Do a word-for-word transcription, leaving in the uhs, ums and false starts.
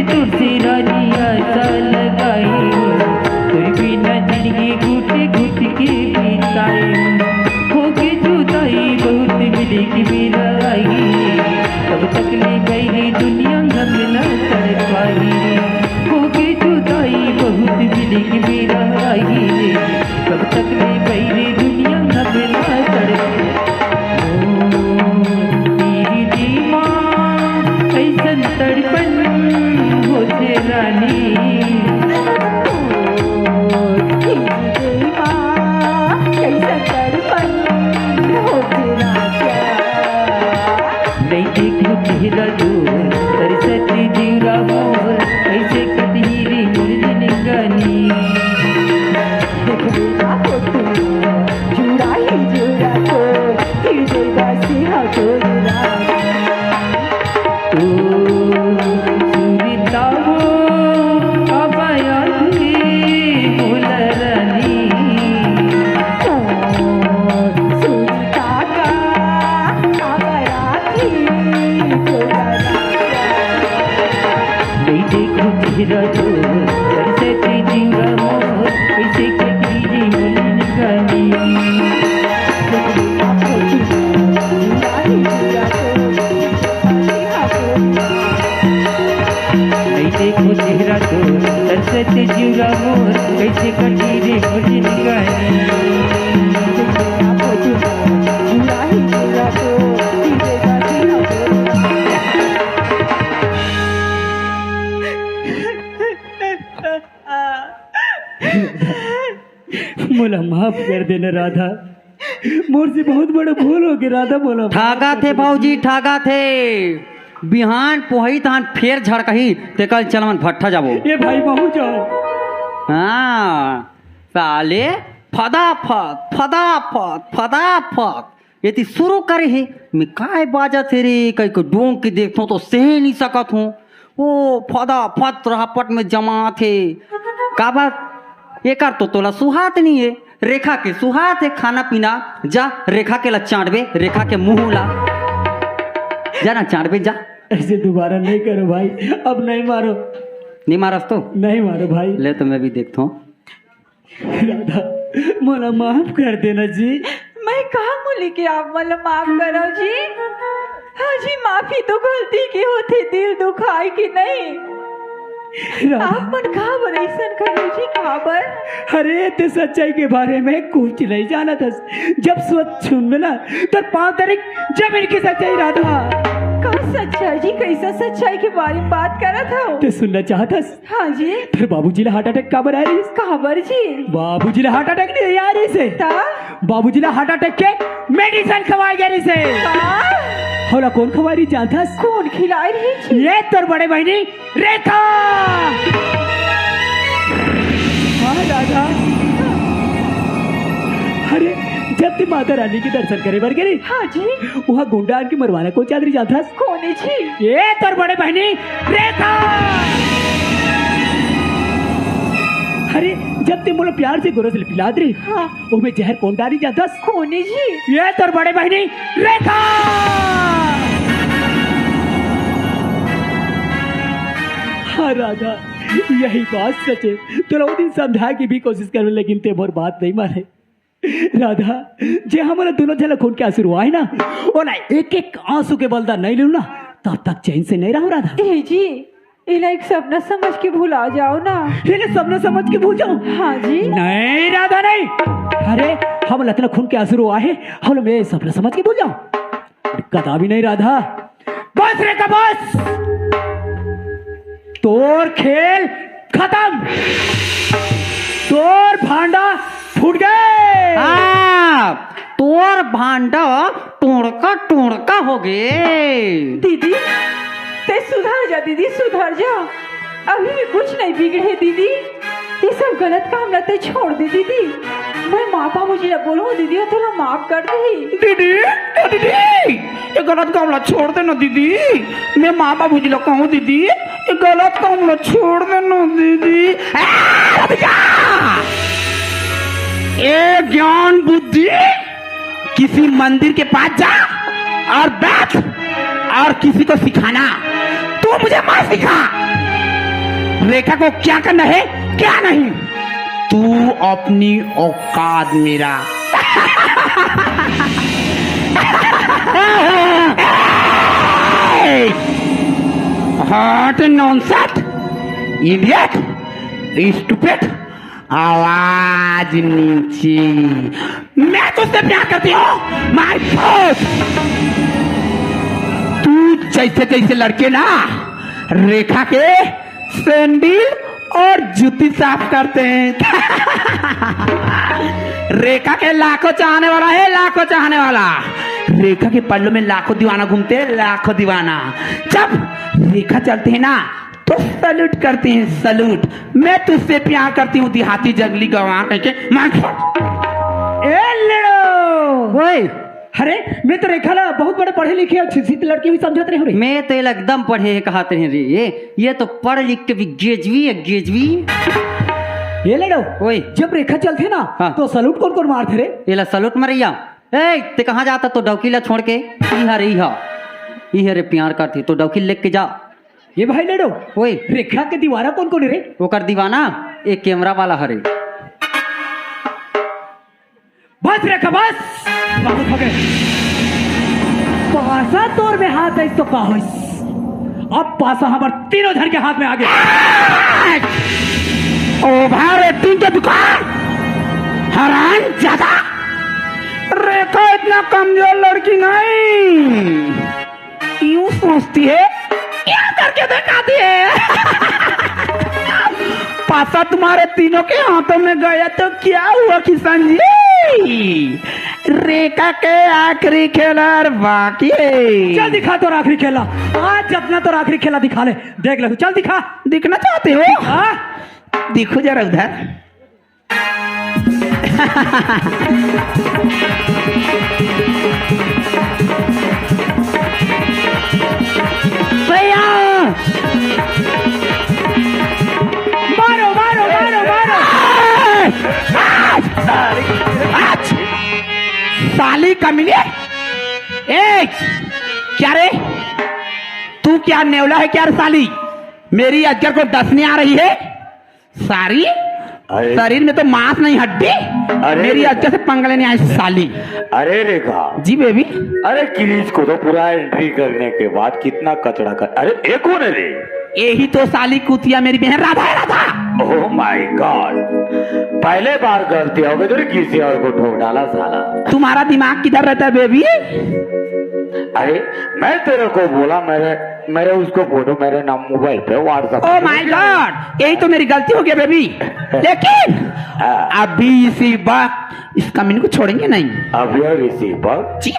तुलसी रानी आशा लगाई, तोर बिना जिंदगी घुट घुट के बिताई। होके जुदाई बहुत मिले की बिदाई, तब तक ले गई दुनिया हम ना तड़ पाई। होके जुदाई बहुत मिले की बिदाई, तब तक ले गई दुनिया हम ना तड़ पाई। ओ, तेरी दीवान कैसन तड़पन होथे रानी। ओ, तेरी दीवान कैसन तड़पन होथे राजा। नहीं देखो चेहरा तो तरसत जीवरा मोर, कैसे कटही रे मोर जिंदगानी। देखबे ना फोटो, जुड़ा ही जुड़ा तो, हृदय बसे हा तोर रानी। ओ, सुरता वो, अब आया थे मोला रानी। ओ, सुरता का, अब आया थे मोला रानी। नहीं देखो चेहरा तो, तरसत जीवरा मोर, कैसे कटही रे मोर जिंदगानी। नहीं देखो चेहरा तो, तरसत जीवरा मोर, कैसे कटही रे मोर जिंदगानी। मोला माफ कर देना राधा, मोर से बहुत बड़ा भूल हो गया राधा, मोला माफ ठागा कर थे देना। भौजी, ठागा थे। बिहान पोहई तहान फेर झड़कही, ते कल चलमन भट्ठा जाबो। ए भाई, बहू जाओ। हाँ, साले फदाफद, फदाफद, फदाफद। एती शुरू करे हे, मैं काय बाजत हे रे, कई को डोंग के देखथों तो सह नहीं सकत हूँ। ओ फदाफद रहपट में जमात हे। काबर? एकर तो तोला सुहात नहीं हे, रेखा के सुहात हे खाना पीना। जा रेखा के ला चाटबे, रेखा के मुंह ला। जा ना चाटबे, जा। ऐसे दोबारा नहीं करो भाई, अब नहीं मारो। नहीं मारस तो? नहीं मारो भाई। ले तो मैं भी देखथों। राधा, मोला माफ कर देना जी। मैं कहाँ बोली कि आप मोला माफ करो जी? हाँ जी, माफी तो गलती के होथे, दिल दुखाए के नहीं। राधा। आप मन काबर अइसन करो जी, काबर? अरे, ते सच्चाई के बारे में कुछ नहीं जानत हस। जब सोच सुनबे ना, तो पाँव तरी जमीन की सच्चाई, राधा। का सच्चाई जी? कैसा सच्चाई के बारे में बात करत हो? ते सुनना चाहत हस? हाँ जी। फिर बाबूजी ला हार्ट अटैक काबर आय रहिस? काबर जी? बाबूजी ला हार्ट अटैक नहीं आय रहिस हे। ता? बाबूजी ला हार्ट अटैक के मेडिसिन खवाए गे रहिस हे। का? हौला कोन खवाए रहिस जानथस? कोन खिलाए रहिस जी? ये तोर बड़े बहिनी रेखा। हाँ राधा। अरे, जब ते माता रानी के दर्शन करे बर गे रहे, हाँ जी। वहाँ गुंडा आन के मरवाना कोन चाहत रहिस जानथस? कोन हे जी? ये तोर बड़े बहिनी रेखा। अरे, जब ते मोला प्यार से गोरस ले पिलात रहे, हाँ। ओमे जहर कोन डारिस जानथस? कोन हे जी? ये तोर बड़े बहिनी रेखा। हाँ राधा, यही बात सच हे। तोला ओ दिन समझाए के भी कोशिश करबे, लेकिन ते मोर बात नहीं माने। राधा, जे हमन दोनों झन ला खून के आंसू रोवाए ना, ओला एक एक आंसू के बलदा नहीं लेहूं ना, तब तक चैन से नहीं रहूं राधा। ए जी, एला एक सपना समझ के भुला जाओ ना। एला सपना समझ के भूल जाओ? हाँ जी। नहीं राधा, नहीं। अरे, हमन ला अतना खून के आंसू रोवाए, हमन ला सपना समझ के भूल जाओ। कदापि नहीं राधा। बस रेखा, बस। तोर खेल खतम। तोर भांडा फूट गे। हाँ, तोर भांडा टोड़का टोड़का हो गे। दीदी, ते सुधर जा दीदी, सुधर जा। अभी भी कुछ नहीं बिगड़े दीदी। ये सब गलत काम ला ते छोड़ दे दीदी। मैं माँ बाबूजी ला बोलूँ दीदी, वो तोला माफ कर देही। दीदी, ओ दीदी, ये गलत काम ला छोड़ देना दीदी। मैं माँ बाबूजी ला कहूँ दीदी, ये गलत काम ला छोड़ देना दीदी। आ, रुक जा। ए ज्ञान बुद्धि, किसी मंदिर के पास जा और बैठ और किसी को सिखाना। तू मुझे मत सिखा। रेखा को क्या करना है, क्या नहीं। तू अपनी औकात मेरा। हट नॉनसेंस, इडियट, स्टूपिड, आवाज नीचे। मैं तुझसे प्यार करती हूँ, माय फुट। तू जैसे जैसे लड़के ना रेखा के सैंडल और जूती साफ करते हैं। रेखा के लाखों चाहने वाला है, लाखों चाहने वाला। रेखा के पल्लों में लाखों दीवाना घूमते हैं, लाखों दीवाना। जब रेखा चलते हैं ना, तो सैल्यूट करते हैं, सैल्यूट। मैं तुझसे प्यार करती हूँ, देहाती जंगली गंवार कहीं के। माय फुट। ए लेड़ो। ओए। अरे, मैं तो रेखा ला बहुत बड़े पढ़े लिखे और शिक्षित लड़की भी समझत रहे हूँ रे। मैं तो एला एकदम पढ़े हे कहत रहे रे। ये, ये तो पढ़ लिख के भी गेजवी है, गेजवी। ये लेड़ो। ओए। जब रेखा चलथे ना, हाँ। तो सैल्यूट कौन कौन मारथे रे? एला सैल्यूट मरैया। ए, ते कहाँ जाता तो डौकी ला छोड़ के? इहा रे, इहा। इहा रे प्यार करथे तो डौकी लेके जा। ये भाई लेड़ो। ओए। रेखा के दीवाना कौन कौन है रे? ओकर दीवाना एक कैमरा वाला हरे। बस रेखा, बस। बहुत हो गए। पासा तोर में हाथ आइस तो का होइस? अब पासा हमर तीनों झन के हाथ में आ गया। ओवर एक्टिंग के दुकान, हराम ज्यादा। रेखा इतना कमजोर लड़की नहीं। यूं सोचती है, क्या करके दिखाती है। पासा तुम्हारे तीनों के हाथों में गया तो क्या हुआ किशन जी? रेखा के आखिरी खेला बाकी है। चल दिखा तोर आखिरी खेला। आज अपना तोर आखिरी खेला दिखा ले। देख ले, चल दिखा। दिखना चाहते हो? हाँ। दिखो जरा उधर। भैया! मारो, मारो, मारो, मारो। साली कमीने। ए, क्या रे? तू क्या नेवला है क्या रे साली? मेरी अजगर को डसने आ रही है। सारी? अरे। शरीर में तो मांस नहीं, हड्डी। अरे। मेरी अजगर से पंगा लेने आई साली। अरे रेखा। जी बेबी। अरे क्रिश को तो पूरा एंट्री करने के बाद कितना कचड़ा कर, अरे ये कौन है रे? यही तो साली कुतिया मेरी बहन राधा है, राधा। Oh my God, पहले बार गलती हो गई तो किसी और को ठोक डाला साला। तुम्हारा दिमाग किधर रहता है बेबी? अरे मैं तेरे को बोला, मेरे मेरे उसको फोटो मेरे नाम mobile Pay WhatsApp Pay. Oh my God, यही तो मेरी गलती हो गया बेबी। लेकिन हाँ। अभी इसी बार इस कमीने को छोड़ेंगे नहीं। अभी और इसी बार? जी।